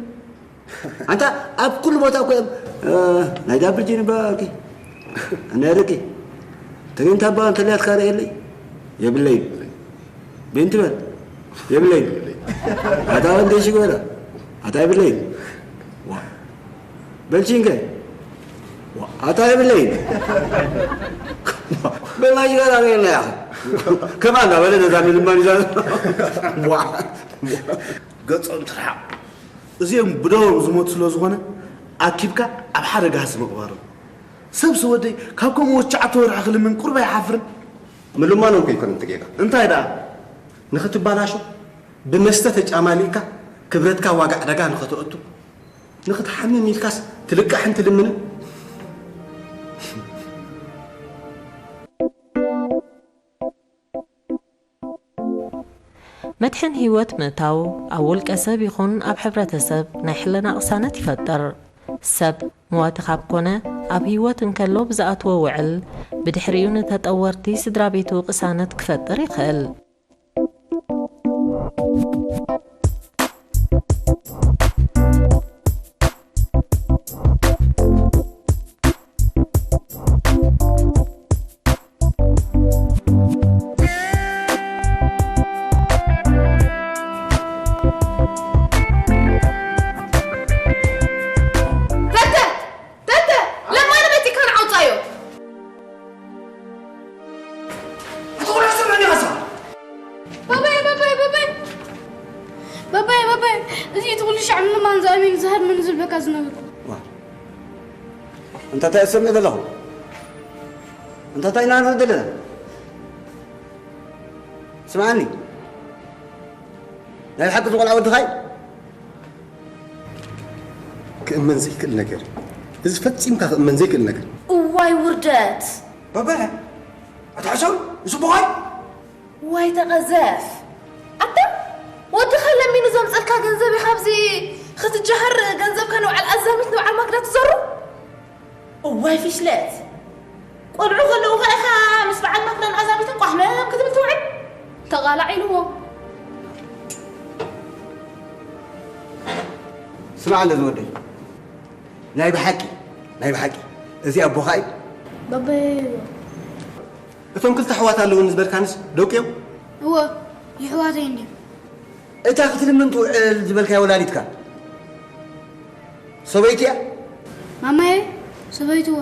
ኣንታ ኣብ ኩሉ ቦታ እኮ እዮም፣ እ፣ ናይ ዳብል ጂን እባ ኣርኪ፣ ናይ ኣረቂ፣ ተገኝታ እባ እንተልያትካ ርእየለይ። የብለይን። ቤንቲ በል። የብለይን። ኣታ ወንጌ ሽጎራ። ኣታ የብለይን። ዋ። በልቺንከ። ዋ። ኣታ የብለይን። በላ ሽጎራ ርእየለይ ኣኸ። ከማን እንዳበለ ነዛ ምልማን ይዛ። ዋ። ገጾም ትርሓቕ። እዚኦም ብደዎም ዝሞቱ ስለ ዝኾነ፣ ኣኪብካ ኣብ ሓደ ጋህሲ ምቕባሮም። ሰብሲ ወደይ፣ ካብ ከምኡ ወቻዕተ ወርሒ ክልምን ቁሩብ ኣይሓፍርን። ምልማኖም ከይኮነ እቲ ጌጋ። እንታይ ደኣ? ንኽትባላሾ፣ ብመስተ ተጫማሊእካ፣ ክብረትካ ዋጋ ዕዳጋ ንኸተእቱ፣ ንኽትሓምም ኢልካስ ትልቃሕን ትልምንን? መድሕን ህይወት ምእታው ኣብ ውልቀ ሰብ ይኹን ኣብ ሕብረተሰብ ናይ ሕልና ቅሳነት ይፈጥር። ሰብ መዋቲ ካብ ኮነ፣ ኣብ ህይወት እንከሎ ብዝኣትዎ ውዕል፣ ብድሕሪኡ ንተጠወርቲ ስድራ ቤቱ ቅሳነት ክፈጥር ይኽእል። ተተ! ተተ! ለማኒ መጺእካ ንዓውጻዮ! ኣቶ ቁራሽ መን ኢኻ? ባባይ፣ ባባይ፣ ባባይ! ባባይ፣ ባባይ! እዚ እቲ ኩሉ ሻዕ ምልማን ዝኣምን ዝሃድመኒ ዝብለካ ዝነበርኩ። ዋ። እንታ እንታይ እሰምዕ ዘለኹ? እንታ እንታይ ኢና ንርኢ ዘለና? ስምዓኒ። ናይ ሓቂ ዝቆልዓ ወድኻ እዩ። ክእመን ዘይክእል ነገር። እዚ ፈጺምካ ክእመን ዘይክእል ነገር። እዋይ ውርደት! በበ፣ ኣታ ሕሰብ፣ እዚ ቦኻይ? ዋይ ተቐዘፍ! ኣታ ወድኻ ለሚኑ ዘምጸልካ ገንዘብ ኢኻ ኣብዚ ክትጀሃር ገንዘብካ ንበዓል ኣዛሚት ንበዓል ማክዳ ትዘሩ? እዋይ ፊሽለት! ቆልዑ ከለዉ ኸ ኢኻ ምስ በዓል ማክዳን ኣዛሚትን ቋሕመም ክትብል ትውዕል? ተቓላዒልዎ። ስማዕ እንዶ ዝወደይ፣ ናይ ብሓቂ፣ ናይ ብሓቂ፣ እዚ ኣቦኻ እዩ? ባባየይዎ። እቶም ክልተ ኣሕዋት ኣለዉኒ ዝበልካንስ ደቁ እዮም? እወ፣ የሕዋተይ እንድዮም። እታ ክትልምን ትውዕል ዝበልካያ ወላዲትካ ሰበይቲ እያ? ማማየ፣ ሰበይቲ እወ።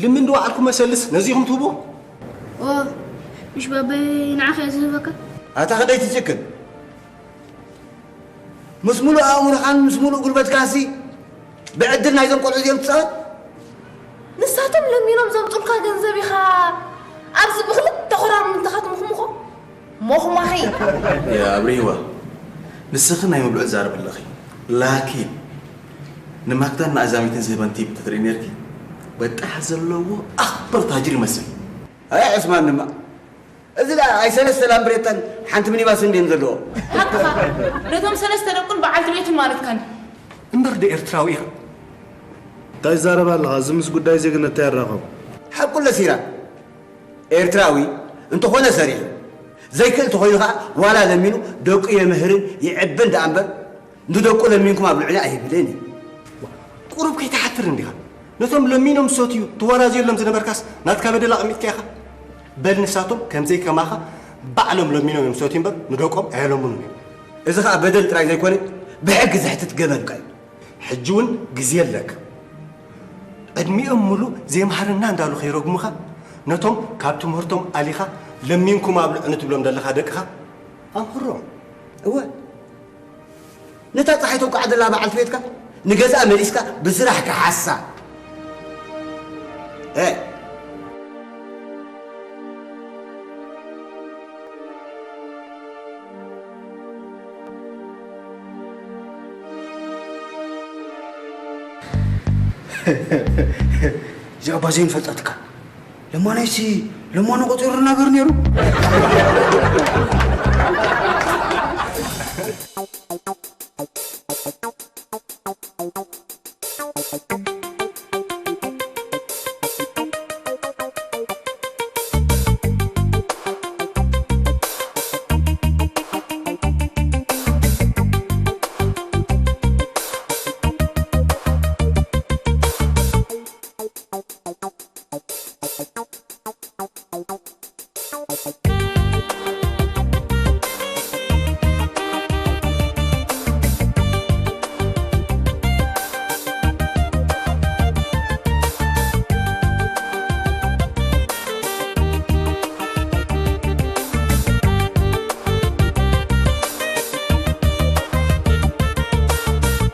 ልምን ድወዓልኩ መሰልስ ነዚኹም ትህብዎ? እወ፣ ምሽ ባባየ ንዓኻ እየ ዝህበካ። ኣታ ክንደይ ትጭክን? ምስ ሙሉእ ኣእምሮኻን ምስ ሙሉእ ጉልበትካንሲ ብዕድል ናይዞም ቆልዑ እዚኦም ትጻወት? ንሳቶም ለሚኖም ዘምጡልካ ገንዘብ ኢኻ ኣብዚ ብኽልተ ኮራምንትኻ ትምኽምኾ? ሞኽማኺ! የኣብርሂዋ፣ ንስኺ ናይ ምብልዑ ትዛረቢ ኣለኺ። ላኪን ንማክዳን ንኣዛሚትን ዝህበን ቲፕ ተትርኢ ነርኪ፣ በጣሕ ዘለዎ ኣኽበር ታጅር ይመስል። ኣይ ዑስማን ድማ፣ እዚ ደኣ ኣይ ሰለስተ ላምብሬታን ሓንቲ ሚኒባስን ድየን ዘለዎ? ሓቅኻ። ነቶም ሰለስተ ደቁን በዓልቲ ቤቱን ማለትካኒ። እምበር ዶ ኤርትራዊ ኢኻ? እንታይ ትዛረብ ኣለኻ? እዚ ምስ ጉዳይ ዜግነት እንታይ ኣራኸቦ? ሓቁ ለሲራ ኤርትራዊ እንተኾነ ሰሪሑ ዘይክእል ተኾይኑ ኸዓ ዋላ ለሚኑ ደቁ የምህርን ይዕብን ደኣ እምበር ንደቁ ለሚንኩም ኣብልዑኒ ኣይብልን እዩ። ቁሩብ ከይትሓፍር እንዲኻ? ነቶም ለሚኖም ዝሰትዩ ትወራዝየሎም ዝነበርካስ ናትካ በደል ኣቐሚጥካ ኢኻ? በል ንሳቶም ከምዘይ ከማኻ ባዕሎም ለሚኖም እዮም ዝሰትዩ እምበር ንደቆም ኣየለምኑን እዮም። እዚ ኸዓ በደል ጥራይ ዘይኮነ ብሕጊ ዘሕትት ገበንካ እዩ። ሕጂ እውን ግዜ ኣለካ። ዕድሚኦም ሙሉእ ዘይምሃረና እንዳሉ ከይረግሙኻ ነቶም ካብ ትምህርቶም ኣሊኻ ለሚንኩም ኣብልዑኒ ትብሎም ዘለኻ ደቅኻ ኣምሃሮም። እወ። ነታ ጸሓይ ተውቅዓ ዘላ በዓልቲ ቤትካ ንገዝኣ መሊስካ ብስራሕ ክሓሳ። እ። እዚኣ ባዜን ፈልጣትካ። ለማናይሲ ለማኑ ቆጺሩ ነበር ነይሩ።